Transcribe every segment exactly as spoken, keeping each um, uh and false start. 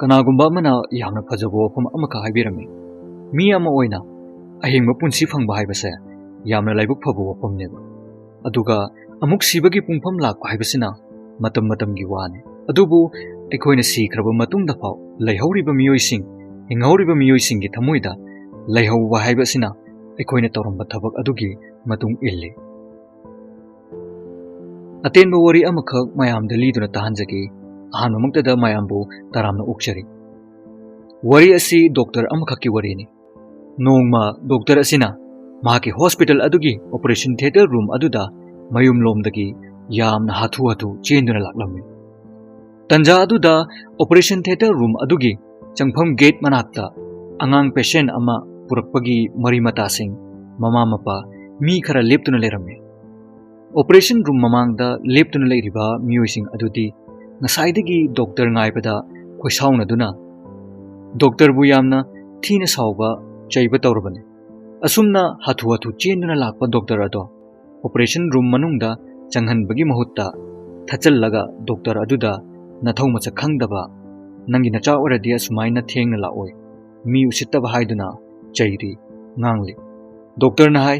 ꯀꯅꯥꯒꯨꯝꯕ ꯑꯃꯅ ꯌꯥꯝꯅ ꯐꯖꯕ ꯋꯥꯐꯝ ꯑꯃꯈꯛ ꯍꯥꯏꯕꯤꯔꯝꯃꯤ꯫ ꯃꯤ ꯑꯃ ꯑꯣꯏꯅ ꯑꯍꯤꯡꯕ ꯄꯨꯟꯁꯤ ꯐꯪꯕ ꯍꯥꯏꯕꯁꯦ ꯌꯥꯝꯅ ꯂꯥꯏꯕꯛ ꯐꯕ ꯋꯥꯐꯝꯅꯦꯕ꯫ ꯑꯗꯨꯒ ꯑꯃꯨꯛ ꯁꯤꯕꯒꯤ ꯄꯨꯡꯐꯝ ꯂꯥꯛꯄ ꯍꯥꯏꯕꯁꯤꯅ ꯃꯇꯝ ꯃꯇꯝꯒꯤ ꯋꯥꯅꯤ꯫ ꯑꯗꯨꯕꯨ ꯑꯩꯈꯣꯏꯅ ꯁꯤꯈ꯭ꯔꯕ ꯃꯇꯨꯡꯗ ꯐꯥꯎ ꯂꯩꯍꯧꯔꯤꯕ ꯃꯤꯑꯣꯏꯁꯤꯡ, ꯍꯤꯡꯍꯧꯔꯤꯕ ꯃꯤꯑꯣꯏꯁꯤꯡꯒꯤ ꯊꯃꯣꯏꯗ ꯂꯩꯍꯧꯕ ꯍꯥꯏꯕꯁꯤꯅ ꯑꯩꯈꯣꯏꯅ ꯇꯧꯔꯝꯕ ꯊꯕꯛ ꯑꯗꯨꯒꯤ ꯃꯇꯨꯡ ꯏꯜꯂꯤ꯫ ꯑꯇꯦꯟꯕ ꯋꯥꯔꯤ ꯑꯃꯈꯛ ꯃꯌꯥꯝꯗ ꯂꯤꯗꯨꯅ ꯇꯥꯍꯟꯖꯒꯦ꯫ ꯑꯍꯥꯟꯕꯃꯛꯇꯗ ꯃꯌꯥꯝꯕꯨ ꯇꯔꯥꯝꯅ ꯑꯣꯛꯆꯔꯤ꯫ ꯋꯥꯔꯤ ꯑꯁꯤ ꯗꯣꯛꯇꯔ ꯑꯃꯈꯛꯀꯤ ꯋꯥꯔꯤꯅꯤ꯫ ꯅꯣꯡꯃ ꯗꯣꯛꯇꯔ ꯑꯁꯤꯅ ꯃꯍꯥꯛꯀꯤ ꯍꯣꯁꯄꯤꯇꯥꯜ ꯑꯗꯨꯒꯤ ꯑꯣꯄꯔꯦꯁꯟ ꯊꯤꯌꯦꯇꯔ ꯔꯨꯝ ꯑꯗꯨꯗ ꯃꯌꯨꯝꯂꯣꯝꯗꯒꯤ ꯌꯥꯝꯅ ꯍꯥꯊꯨ ꯍꯥꯊꯨ ꯆꯦꯟꯗꯨꯅ ꯂꯥꯛꯂꯝꯃꯤ꯫ ꯇꯟꯖꯥ ꯑꯗꯨꯗ ꯑꯣꯄꯔꯦꯁꯟ ꯊꯤꯌꯦꯇꯔ ꯔꯨꯝ ꯑꯗꯨꯒꯤ ꯆꯪꯐꯝ ꯒꯦꯠ ꯃꯅꯥꯛꯇ ꯑꯉꯥꯡ ꯄꯦꯁꯦꯟ ꯑꯃ ꯄꯨꯔꯛꯄꯒꯤ ꯃꯔꯤ ꯃꯇꯥꯁꯤꯡ, ꯃꯃꯥ ꯃꯄꯥ, ꯃꯤ ꯈꯔ ꯂꯦꯞꯇꯨꯅ ꯂꯩꯔꯝꯃꯤ꯫ ꯑꯣꯄꯔꯦꯁꯟ ꯔꯨꯝ ꯃꯃꯥꯡꯗ ꯂꯦꯞꯇꯨꯅ ꯂꯩꯔꯤꯕ ꯃꯤꯑꯣꯏꯁꯤꯡ ꯑꯗꯨꯗꯤ ꯉꯁꯥꯏꯗꯒꯤ ꯗꯣꯛꯇꯔ ꯉꯥꯏꯕꯗ ꯈꯣꯏꯁꯥꯎꯅꯗꯨꯅ ꯗꯣꯛꯇꯔꯕꯨ ꯌꯥꯝꯅ ꯊꯤꯅ ꯁꯥꯎꯕ, ꯆꯩꯕ ꯇꯧꯔꯕꯅꯤ꯫ ꯑꯁꯨꯝꯅ ꯍꯥꯊꯨ ꯍꯥꯊꯨ ꯆꯦꯟꯗꯨꯅ ꯂꯥꯛꯄ ꯗꯣꯛꯇꯔ ꯑꯗꯣ ꯑꯣꯄꯔꯦꯁꯟ ꯔꯨꯝ ꯃꯅꯨꯡꯗ ꯆꯪꯍꯟꯕꯒꯤ ꯃꯍꯨꯠꯇ ꯊꯠꯆꯜꯂꯒ ꯗꯣꯛꯇꯔ ꯑꯗꯨꯗ ꯅꯊꯧ ꯃꯁꯛ ꯈꯪꯗꯕ, "ꯅꯪꯒꯤ ꯅꯆꯥ ꯑꯣꯏꯔꯗꯤ ꯑꯁꯨꯃꯥꯏꯅ ꯊꯦꯡꯅ ꯂꯥꯛꯑꯣꯏ, ꯃꯤ ꯎꯁꯤꯠꯇꯕ" ꯍꯥꯏꯗꯨꯅ ꯆꯩꯔꯤ, ꯉꯥꯡꯂꯤ꯫ ꯗꯣꯛꯇꯔꯅ ꯍꯥꯏ,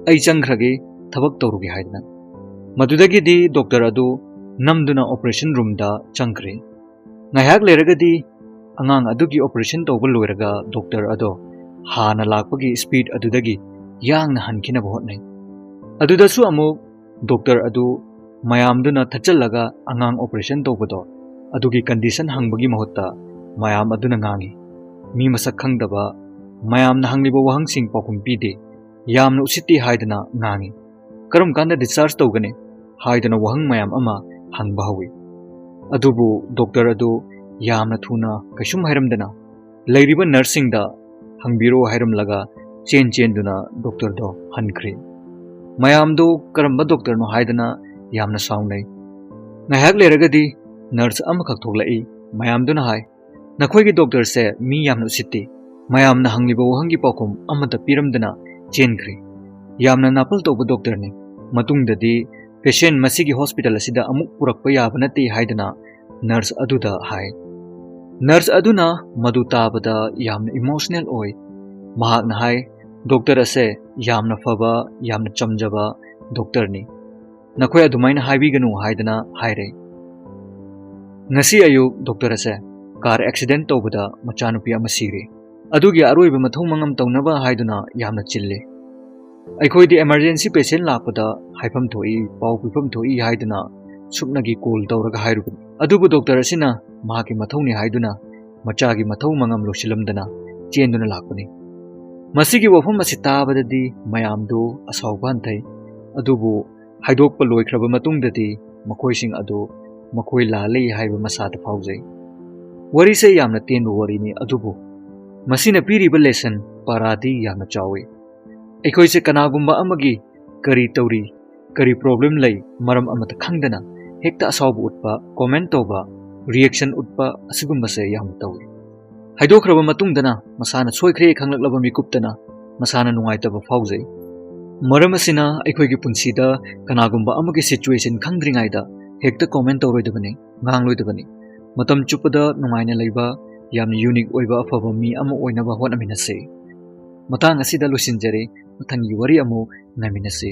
"ꯑꯩ ꯆꯪꯈ꯭ꯔꯒꯦ, ꯊꯕꯛ ꯇꯧꯔꯨꯒꯦ" ꯍꯥꯏꯗꯅ꯫ ꯃꯗꯨꯗꯒꯤꯗꯤ ꯗꯣꯛꯇꯔ ꯑꯗꯨ ꯅꯝꯗꯨꯅ ꯑꯣꯄꯔꯦꯁꯟ ꯔꯨꯝꯗ ꯆꯪꯈ꯭ꯔꯦ꯫ ꯉꯥꯏꯍꯥꯛ ꯂꯩꯔꯒꯗꯤ ꯑꯉꯥꯡ ꯑꯗꯨꯒꯤ ꯑꯣꯄꯔꯦꯁꯟ ꯇꯧꯕ ꯂꯣꯏꯔꯒ ꯗꯣꯛꯇꯔ ꯑꯗꯣ ꯍꯥꯟꯅ ꯂꯥꯛꯄꯒꯤ ꯁ꯭ꯄꯤꯗ ꯑꯗꯨꯗꯒꯤ ꯌꯥꯡꯅ ꯍꯟꯈꯤꯅꯕ ꯍꯣꯠꯅꯩ꯫ ꯑꯗꯨꯗꯁꯨ ꯑꯃꯨꯛ ꯗꯣꯛꯇꯔ ꯑꯗꯨ ꯃꯌꯥꯝꯗꯨꯅ ꯊꯠꯆꯜꯂꯒ ꯑꯉꯥꯡ ꯑꯣꯄꯔꯦꯁꯟ ꯇꯧꯕꯗꯣ ꯑꯗꯨꯒꯤ ꯀꯟꯗꯤꯁꯟ ꯍꯪꯕꯒꯤ ꯃꯍꯨꯠꯇ ꯃꯌꯥꯝ ꯑꯗꯨꯅ ꯉꯥꯡꯉꯤ, "ꯃꯤ ꯃꯁꯛ ꯈꯪꯗꯕ, ꯃꯌꯥꯝꯅ ꯍꯪꯂꯤꯕ ꯋꯥꯍꯪꯁꯤꯡ ꯄꯥꯎꯈꯨꯝ ꯄꯤꯗꯦ, ꯌꯥꯝꯅ ꯎꯁꯤꯠꯇꯦ" ꯍꯥꯏꯗꯅ ꯉꯥꯡꯉꯤ꯫ "ꯀꯔꯝ ꯀꯥꯟꯗ ꯗꯤꯁꯆꯥꯔꯖ ꯇꯧꯒꯅꯤ?" ꯍꯥꯏꯗꯨꯅ ꯋꯥꯍꯪ ꯃꯌꯥꯝ ꯑꯃ ꯍꯪꯕ ꯍꯧꯏ꯫ ꯑꯗꯨꯕꯨ ꯗꯣꯛꯇꯔ ꯑꯗꯨ ꯌꯥꯝꯅ ꯊꯨꯅ ꯀꯩꯁꯨꯝ ꯍꯥꯏꯔꯝꯗꯅ ꯂꯩꯔꯤꯕ ꯅꯔꯁꯁꯤꯡꯗ ꯍꯪꯕꯤꯔꯣ ꯍꯥꯏꯔꯝꯂꯒ ꯆꯦꯟ ꯆꯦꯟꯗꯨꯅ ꯗꯣꯛꯇꯔꯗꯣ ꯍꯟꯈ꯭ꯔꯦ꯫ ꯃꯌꯥꯝꯗꯣ ꯀꯔꯝꯕ ꯗꯣꯛꯇꯔꯅꯣ ꯍꯥꯏꯗꯅ ꯌꯥꯝꯅ ꯁꯥꯎꯅꯩ꯫ ꯉꯥꯏꯍꯥꯛ ꯂꯩꯔꯒꯗꯤ ꯅꯔꯁ ꯑꯃꯈꯛ ꯊꯣꯛꯂꯛꯏ꯫ ꯃꯌꯥꯝꯗꯨꯅ ꯍꯥꯏ, "ꯅꯈꯣꯏꯒꯤ ꯗꯣꯛꯇꯔꯁꯦ ꯃꯤ ꯌꯥꯝꯅ ꯎꯁꯤꯠꯇꯦ꯫ ꯃꯌꯥꯝꯅ ꯍꯪꯂꯤꯕ ꯋꯥꯍꯪꯒꯤ ꯄꯥꯎꯈꯨꯝ ꯑꯃꯠꯇ ꯄꯤꯔꯝꯗꯅ ꯆꯦꯟꯈ꯭ꯔꯦ꯫ ꯌꯥꯝꯅ ꯅꯥꯄꯜ ꯇꯧꯕ ꯗꯣꯛꯇꯔꯅꯤ꯫ ꯃꯇꯨꯡꯗꯗꯤ ꯄꯦꯁꯦꯟ ꯃꯁꯤꯒꯤ ꯍꯣꯁꯄꯤꯇꯥꯜ ꯑꯁꯤꯗ ꯑꯃꯨꯛ ꯄꯨꯔꯛꯄ ꯌꯥꯕ ꯅꯠꯇꯦ" ꯍꯥꯏꯗꯅ ꯅꯔꯁ ꯑꯗꯨꯗ ꯍꯥꯏ꯫ Nurse ꯑꯗꯨꯅ ꯃꯗꯨ ꯇꯥꯕꯗ ꯌꯥꯝꯅ emotional ꯑꯣꯏ꯫ ꯃꯍꯥꯛꯅ ꯍꯥꯏ, "ꯗꯣꯛꯇꯔ ꯑꯁꯦ ꯌꯥꯝꯅ ꯐꯕ, ꯌꯥꯝꯅ ꯆꯝꯖꯕ ꯗꯣꯛꯇꯔꯅꯤ꯫ ꯅꯈꯣꯏ ꯑꯗꯨꯃꯥꯏꯅ ꯍꯥꯏꯕꯤꯒꯅꯨ" ꯍꯥꯏꯗꯅ ꯍꯥꯏꯔꯦ꯫ ꯉꯁꯤ ꯑꯌꯨꯛ ꯗꯣꯛꯇꯔ ꯑꯁꯦ car accident ꯇꯧꯕꯗ ꯃꯆꯥꯅꯨꯄꯤ ꯑꯃ ꯁꯤꯔꯦ꯫ ꯑꯗꯨꯒꯤ ꯑꯔꯣꯏꯕ ꯃꯊꯧ ꯃꯉꯝ ꯇꯧꯅꯕ ꯍꯥꯏꯗꯨꯅ ꯌꯥꯝꯅ ꯆꯤꯜꯂꯤ꯫ ꯑꯩꯈꯣꯏꯗꯤ emergency patient ꯂꯥꯛꯄꯗ ꯍꯥꯏꯐꯝ ꯊꯣꯛꯏ, ꯄꯥꯎ ꯄꯤꯐꯝ ꯊꯣꯛꯏ ꯍꯥꯏꯗꯨꯅ ꯁꯨꯞꯅꯒꯤ call ꯇꯧꯔꯒ ꯍꯥꯏꯔꯨꯕꯅꯤ꯫ ꯑꯗꯨꯕꯨ ꯗꯣꯛꯇꯔ ꯑꯁꯤꯅ ꯃꯍꯥꯛꯀꯤ ꯃꯊꯧꯅꯤ ꯍꯥꯏꯗꯨꯅ ꯃꯆꯥꯒꯤ ꯃꯊꯧ ꯃꯉꯝ ꯂꯣꯏꯁꯤꯜꯂꯝꯗꯅ ꯆꯦꯟꯗꯨꯅ ꯂꯥꯛꯄꯅꯤ꯫ ꯃꯁꯤꯒꯤ ꯋꯥꯐꯝ ꯑꯁꯤ ꯇꯥꯕꯗꯗꯤ ꯃꯌꯥꯝꯗꯨ ꯑꯁꯥꯎꯕ ꯍꯟꯊꯩ꯫ ꯑꯗꯨꯕꯨ ꯍꯥꯏꯗꯣꯛꯄ ꯂꯣꯏꯈ꯭ꯔꯕ ꯃꯇꯨꯡꯗꯗꯤ ꯃꯈꯣꯏꯁꯤꯡ ꯑꯗꯨ ꯃꯈꯣꯏ ꯂꯥꯜꯂꯤ ꯍꯥꯏꯕ ꯃꯁꯥꯗ ꯐꯥꯎꯖꯩ꯫ ꯋꯥꯔꯤꯁꯦ ꯌꯥꯝꯅ ꯇꯦꯟꯕ ꯋꯥꯔꯤꯅꯤ, ꯑꯗꯨꯕꯨ ꯃꯁꯤꯅ ꯄꯤꯔꯤꯕ lesson ꯄꯥꯔꯥꯗꯤ ꯌꯥꯝꯅ ꯆꯥꯎꯏ꯫ ꯑꯩꯈꯣꯏꯁꯦ ꯀꯅꯥꯒꯨꯝꯕ ꯑꯃꯒꯤ ꯀꯔꯤ ꯇꯧꯔꯤ, ꯀꯔꯤ problem ꯂꯩ, ꯃꯔꯝ ꯑꯃꯠꯇ ꯈꯪꯗꯅ ꯍꯦꯛꯇ ꯑꯁꯥꯎꯕ ꯎꯠꯄ, comment ꯇꯧꯕ, reaction ꯎꯠꯄ ꯑꯁꯤꯒꯨꯝꯕꯁꯦ ꯌꯥꯝꯅ ꯇꯧꯏ꯫ ꯍꯥꯏꯗꯣꯛꯈ꯭ꯔꯕ ꯃꯇꯨꯡꯗꯅ ꯃꯁꯥꯅ ꯁꯣꯏꯈ꯭ꯔꯦ ꯈꯪꯂꯛꯂꯕ ꯃꯤꯀꯨꯞꯇꯅ ꯃꯁꯥꯅ ꯅꯨꯡꯉꯥꯏꯇꯕ ꯐꯥꯎꯖꯩ꯫ ꯃꯔꯝ ꯑꯁꯤꯅ ꯑꯩꯈꯣꯏꯒꯤ ꯄꯨꯟꯁꯤꯗ ꯀꯅꯥꯒꯨꯝꯕ ꯑꯃꯒꯤ situation ꯈꯪꯗ꯭ꯔꯤꯉꯩꯗ ꯍꯦꯛꯇ comment ꯇꯧꯔꯣꯏꯗꯕꯅꯤ, ꯉꯥꯡꯂꯣꯏꯗꯕꯅꯤ꯫ ꯃꯇꯝ ꯆꯨꯞꯄꯗ ꯅꯨꯡꯉꯥꯏꯅ ꯂꯩꯕ, ꯌꯥꯝꯅ unique ꯑꯣꯏꯕ ꯑꯐꯕ ꯃꯤ ꯑꯃ ꯑꯣꯏꯅꯕ ꯍꯣꯠꯅꯃꯤꯟꯅꯁꯤ꯫ ꯃꯇꯥꯡ ꯑꯁꯤꯗ ꯂꯣꯏꯁꯤꯟꯖꯔꯦ꯫ ꯃꯊꯪꯒꯤ ꯋꯥꯔꯤ ꯑꯃꯨꯛ ꯉꯥꯏꯃꯤꯟꯅꯁꯤ꯫